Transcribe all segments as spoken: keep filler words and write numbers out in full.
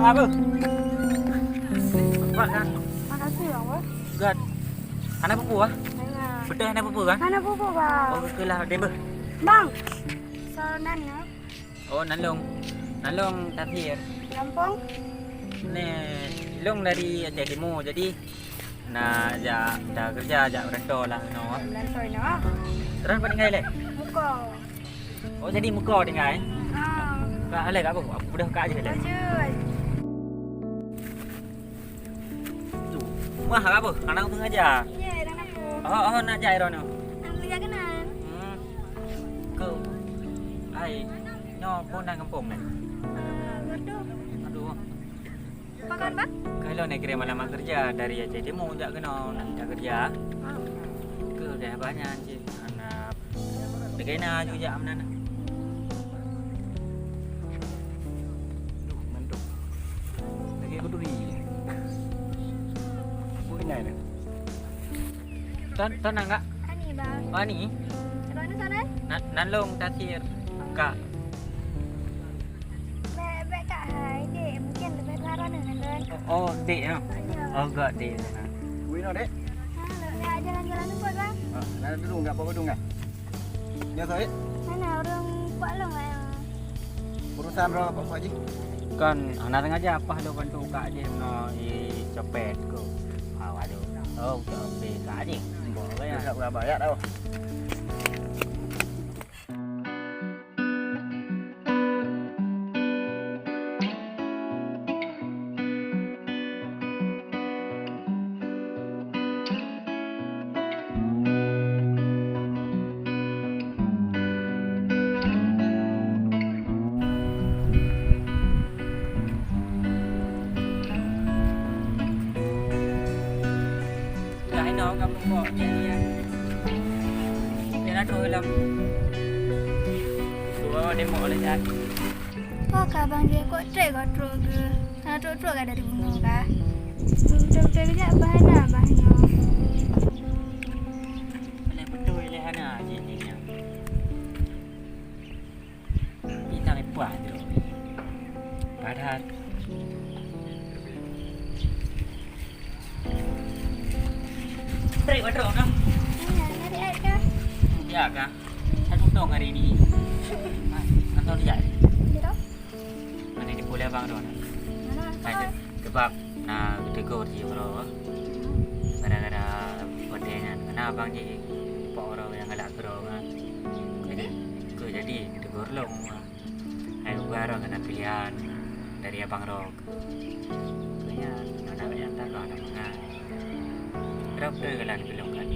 Apa? Kuat kan? Makasih, Bang, Bos. Kuat. Hana peue-peue, ah? Hana. Beutôi hana peue-peue, kan? Hana peue-peue, Bang. Oh, oke lah, deh, beuh. Bang, soal nan, ya? Oh, nan lôn. Nan lôn Tasir. Gampông? Nè, lôn dari Aceh Timu, jadi na jak, jak keureuja, jak meurantô lah, no. Meurantô, no. Sekarang kau tinggai lé? Muko. Oh, jadi muko tinggai? Ah. Kak, alai kak, Bu. Aku udah kak aja lé. Aja. Tu. Wah, kak, Bu. Anak tu ngajar. Ya, anak aku. Oh, oh, nak jak Iron tu. Nak beli jak kenan. Hmm. Kau. Ai. Nyoe pun dah gampông ni. Ah, betul. Aduh. Pakon, Bang? Kalau nak kirim alamat kerja dari Aceh Timu jak keunoe, nak kerja. Ah. Ke dah banyak cit. Anak. Degai na aju jak meunan. Duh, mantap. Lagi aku turi. Aku inai dah. Tan, tan nang kak? Ani, Bang. Oh, Ani? Abang ni sana? Na, nan lôn Tasir, kak. Bèk, bèk kak hai, dek. Mungkin lebih parah ni, nan lôn. Oh, oh, dek, ya? Ya. Oh, gak dek. Wih, no, dek. Ha, nak, nak jalan-jalan tempat, Bang. Ah, nak dulu enggak apa gedung enggak? Ya, Said. Mana orang Pak Long lah yang Urusan droe Pak Haji? Kon hana sengaja paih lôn bantu kak jih meunoe i copet ku. Ah, waduh. Oh, copet kak jih. Mbok kaya. Enggak berapa ya tau. Dah inoe ka meureumpok, jadi, ya. Dia dah troh lom. Dua demo oleh jahat. Ho ka abang jih, kok trép ka troh geuh? Hana trok-trok ka dari bunoe ka? Beutôi-beutôi geujak bah hana bah nyoe. Beutôi lé hana jih nyan. Kita leupah tu. Padahal trép ka troh noh. Hana, hana riat ka? Ya ka. Satu tong hari ni. Ha, atau dia? Dia tahu. Mana di pulau abang tu, nah? Mana? Hai, sebab na geutegur jih uroe. Gara-gara watèe nyan, karena abang jih pok uroe nyang galak keudroe nyan. Jadi? Jadi, keu jadi geutegur lôn. Hai, uroe keunan pilihan dari abang droe. Keu nyan, aneuk nyang takah aneuk mangat. Droe beutôi galak keu lôn kan?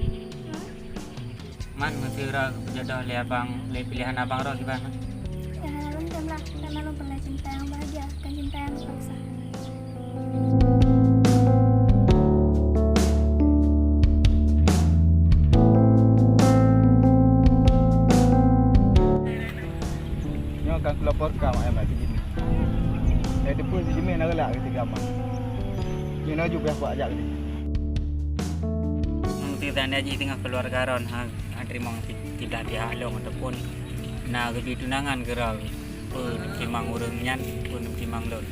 Man, meusira geujodoh lé abang, lé pilihan abang droe kiban? Ya, hana lôn tem lah, karena lôn pernah cinta yang bahagia, bukan cinta yang dipaksa. Nyoe ka kulapor kah mak ayah mak jih. Dari depan si Jimmy na galak keu si Gama. Nyoe na juga buat ajak ni. Mungkin tanda jih tengah keluarga Ron, ha. Teurimong ti-, tiblah pihak lôn ataupun na geubi tunangan keudroe, peue timang ureueng nyan, peue timang lôn.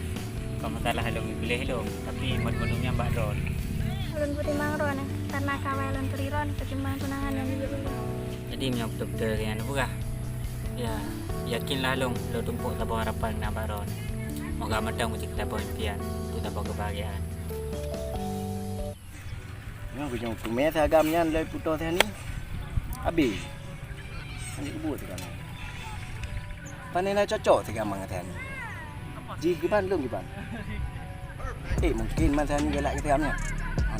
Kon masalah lôn piléh lôn, tapi mandum nyan bak droe. Lôn peutimang droe, karena kawai lôn turi droe ketimbang tunangan nyang jijak ulôn. Jadi meunyoe beutôi-beutôi nyan peugah, ya, yakinlah lôn, lôn tumpôk saboh harapan na bak droe. Moga mantong beujeuet saboh impian, beujeuet saboh keubahgiaan. Nyoe geujok teumé si Agam nyan lé putôh si Hani. Abéh. Hana geubuet si Agam. Pane na cocok si Agam ngon si Hani. Jih kiban lôn kiban. Eh, mungkin man si Hani galak keu si Agam nyan.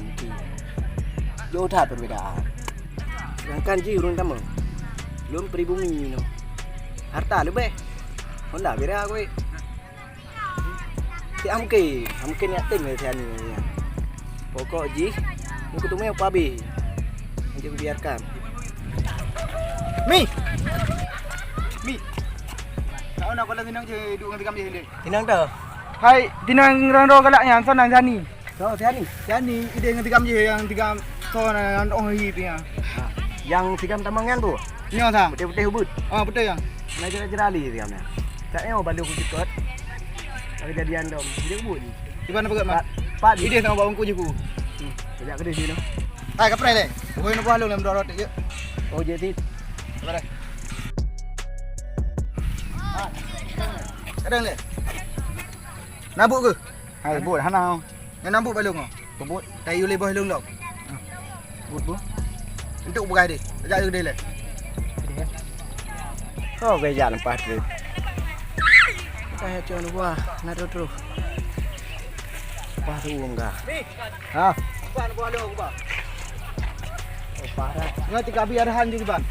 Mungkin. Jauh that perbedaan. Sedangkan jih ureueng tamong. Lôn pribumi nyoe. Harta leubeh. Honda bira kueh. Siap mungkin, mungkin yatim ya si Ani. Pokok jih, muka tu meh pabi. Nanti kubiarkan. Mi! Mi! Tahu nak kalau tinang je duduk dengan tikam je, Dek? Tinang dah. Hai, tinang rang roh galak nyan, sana si Ani. Tahu si Ani? Si Ani, ide dengan tikam je, yang tikam sana, yang oh hi tu ya. Ha, yang tikam tamangan tu? Nyo sa. Putih-putih ubut. Ah, betul ya. Nak jerat-jerat ali tikam ni. Tak nyo balu ku cekot. Kejadian dong. Dia kebut ni. Di mana peugah, Mak? Pat, pat. Idéh sama bak bungku je ku. Hmm. Kejap ke di sini. Hai, kapreh leh. Boh nak buah lôn dalam dua roti je. Oh, jadi. Kapreh. Kadang leh. Nabuk ke? Hai, buet hana. Nyan nabuk balong oh. Kebut. Tayu lé boh lôn lom. Buet bu. Untuk bukai deh. Ajak deh leh. Oh, gaya lepas tu. Saya cuma buah, nak terus. Lepas tu enggak. Ha? Buah, buah lôn, buah. Oh, parah. Nyoe tiga bi arahan je, Ban.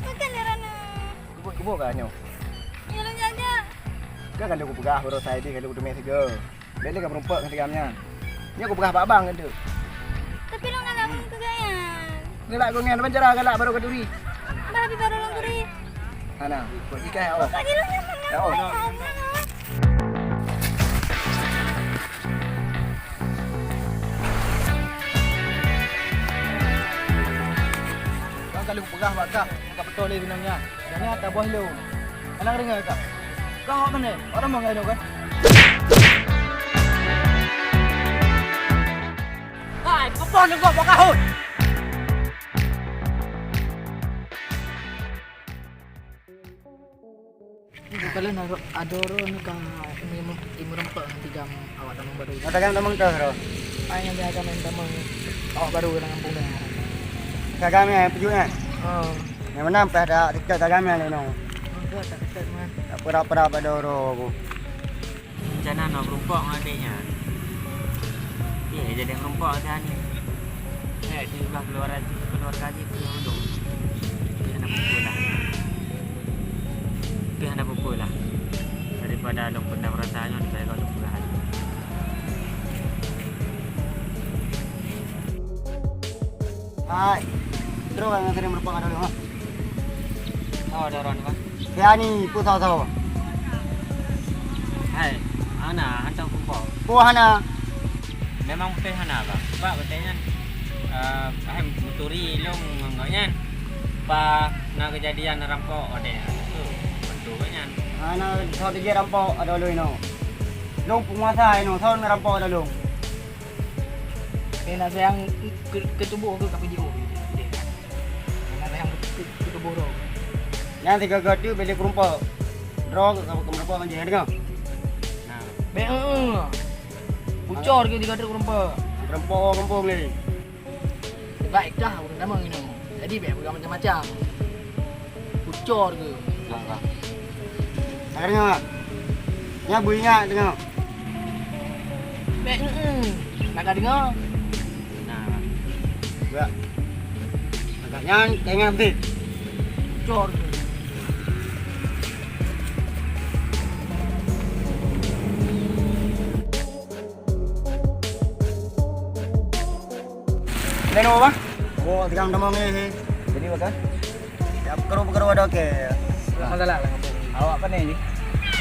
Makan lah, Rana. Kebuk-kebuk ka nyoe? Ya, lôn jak-jak. Kan ka lheueh kupeugah baroe tadi ka lheueh kuteumé sigoe. Bèk lé ka meurumpok ngon si agam nyan. Nyoe kupeugah bak abang keu. Tapi lôn galak ngon keu gobnyan. Galak ngon gobnyan, ban cara galak baroe ka turi. Bah, tapi baroe lôn turi. Hana, buet ikai, oh. Bukan di lôn nyaman. Ya, oh. Kan ka lheueh peugah bak kah, ka peutoh lé binong nyan. Dan nyan taboh lôn. Hana deungoe kah? Kah awak keuneuk? Awak tamong ngon lôn kan? Hai, peue neugok bak kahot? Kalau na adoro ni ka imeureumpok ngon si agam awak tamong baru. Awak tamong kah, Ro? Ai nyang biasa main tamong awak baru dalam kampung dah. Si agam nyan, peujeuet nyan? Oh. Nyang meunan payah dak dekat si agam nyan lé nyoe. Oh, dekat, dekat mah. Tak pura-pura bak doro aku. Rencana nak meurumpok ngon adék nyan. Ye, jadi meurumpok dah ni. Eh, tu juga keluar, keluar gaji tu yang dong. Tapi hana apa-apa lah. Tapi hana apa-apa lah. Daripada lôn peunah merasa nyoe, daripada lôn peugah. Hai. Terus kan sering merupakan dulu, ha? Oh, ada orang, Bang. Siani, peue sawa-sawa? Hai, hana, hantom kupo. Peue hana? Memang beutôi hana, Bang. Sebab beutôi nyan, eh, hai, meuturi lôn ngon gobnyan. Pas na keujadian rampok watèe nyan. Tu, beutôi nyan. Hana, soe teujiet rampok ata lôn inoe. Lôn peunguasa inoe, soe neurampok ata lôn? Kena sayang ke, ke tuboh ke, ka peujiôh. Kena sayang ke, ke tuboh tu. Nyan sigoe-goe tu bèk lé keurumpok. Droe ka, ka meurumpok ngon jih, deungoe? Nah. Bèk, heeh. Ucor ke tiga truk keurumpok. Keurumpok kampung ni. Baik dah, ureueng tamong inoe. Jadi bèk peugah macam-macam. Ucor ke? Nah, nah. Ka deungoe? Nyan beuingat deungoe. Bèk, heeh. Nah, ka deungoe? Nah. Gerak. Agak nyan, ka ingat beutôi. Ucor ke? Lain apa, Bang? Oh, tiga tamong ni. Jadi, Bang, kan? Ya, perkara-perkara ada, okey. Masalah lah, kampung. Awak apa ni, ji?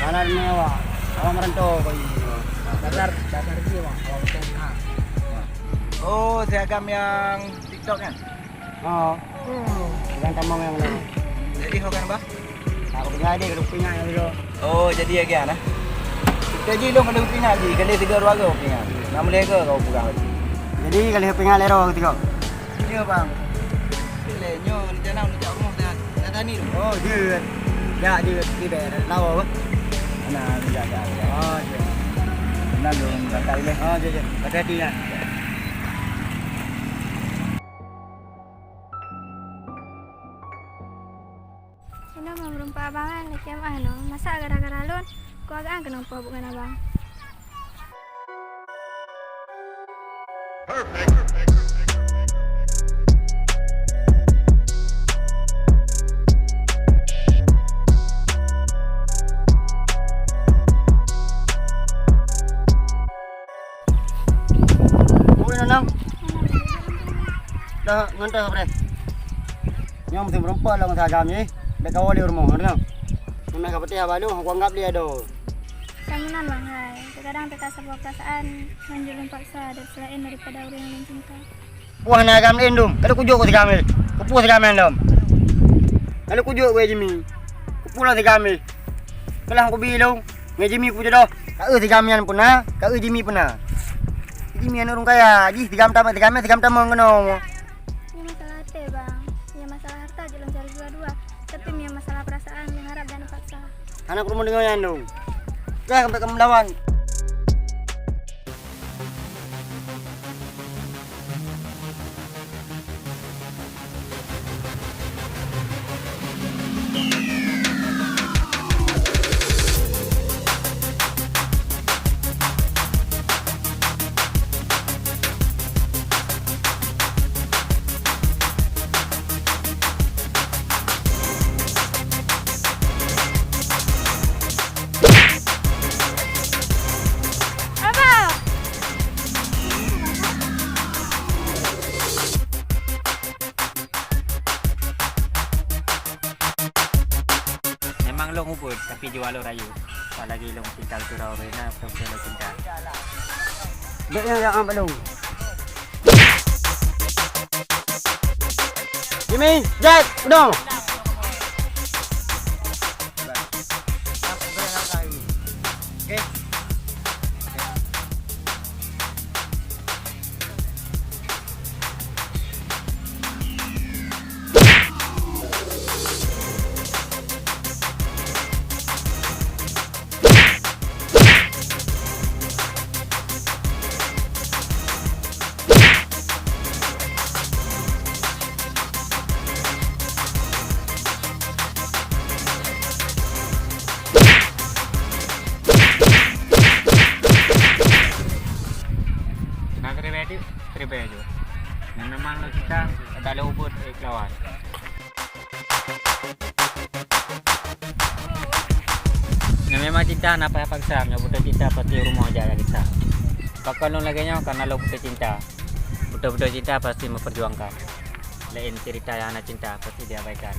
Mana ni awak? Awak merantau, Bang. Dasar, dasar dia, Bang. Awak betul. Ha. Oh, si agam nyang TikTok kan? Oh. Tiga tamong nyang ni. Jadi, ho kan, Bang? Aku tinggal deh, kalau punya yang dulu. Oh, jadi ya, kian, eh? Kita ji lôn kena peuingat ji, kali tiga dua go peuingat. Nak mulai ke kau peugah ji? Jadi, kali peuingat lé roh tiga. Ya, Bang. Lé nyoe rencana nak jak rumah dah. Dah tani tu. Oh, jeuet. Jak jeuet, di bayar lawa apa? Nah, jak, jak, jak. Oh, jeuet. Nah, lôn kata ileh. Oh, jeuet, jeuet. Hati-hati ya. Inoe meureumpok abang an lé kiam ah inoe. Masa gara-gara lôn, ku agak an keunong poh buet ngon abang. Dah, ngon dah, Bre. Nyoe meuteumeurumpok lom sagai jih. Bèk kawoe lé rumoh, deungoe. Meunan ka peuteh haba lôn, kuanggab lé adoe. Ka meunan, Bang, hai. Teukadang teuka saboh peurasaan ngon jeuet lôn paksa dari seulaén daripada ureueng nyang lôn cinta. Puih na agam laén dum. Ka lheueh kujok keu si Kamil. Keupeue si Kamil dum? Ka lheueh kujok keu Jimi. Keupeue lom si Kamil? Keulang kubi lôn. Ngon Jimi kujodoh. Ka eu si Kamil nyan peuna, ka eu Jimi peuna. Jimi nyan ureueng kaya, jih si Kamil tamong, si Kamil, si Kamil tamong keunoe. Nyan masalah até, Bang. Nyan masalah harta jeuet lôn cari dua-dua. Tapi nyan masalah peurasaan, lôn harap jangan paksa. Hana peurumoh deungoe nyan dum. Jangan sampai kamu lawan. Abah! Memang lôn ubit, tapi jiwa lôn rayeuk. Apalagi lôn cinta keu droe, na beutôi-beutôi lôn cinta. Bèk nyang jak ngon lôn. Jimmy, Jack, udah. Nah, terima kasih. Ribèe ju. Nyan memang lôn cinta, ka lôn ubit, eh, keulawan. Nyan memang cinta hana payah paksa, meunyoe beutôi cinta pasti rumoh jak kisah. Pakon lôn lagèe nyoe, karena lôn beutôi cinta. Beutôi-beutôi cinta pasti memperjuangkan. Laén cerita nyang hana cinta pasti diabaikan.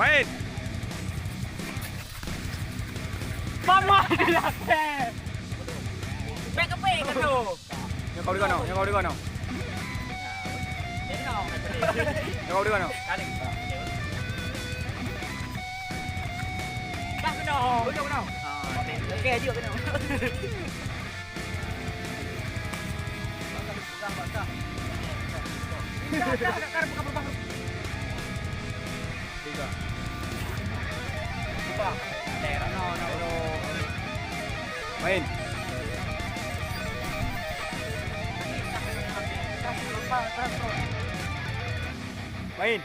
Main. Mama dia. Baik ke baik ke tu? Nyang kau dengar noh, nyang kau dengar noh. Nyang kau dengar noh. Dah kena. Okey, aja kena. Tiga. Main. Main.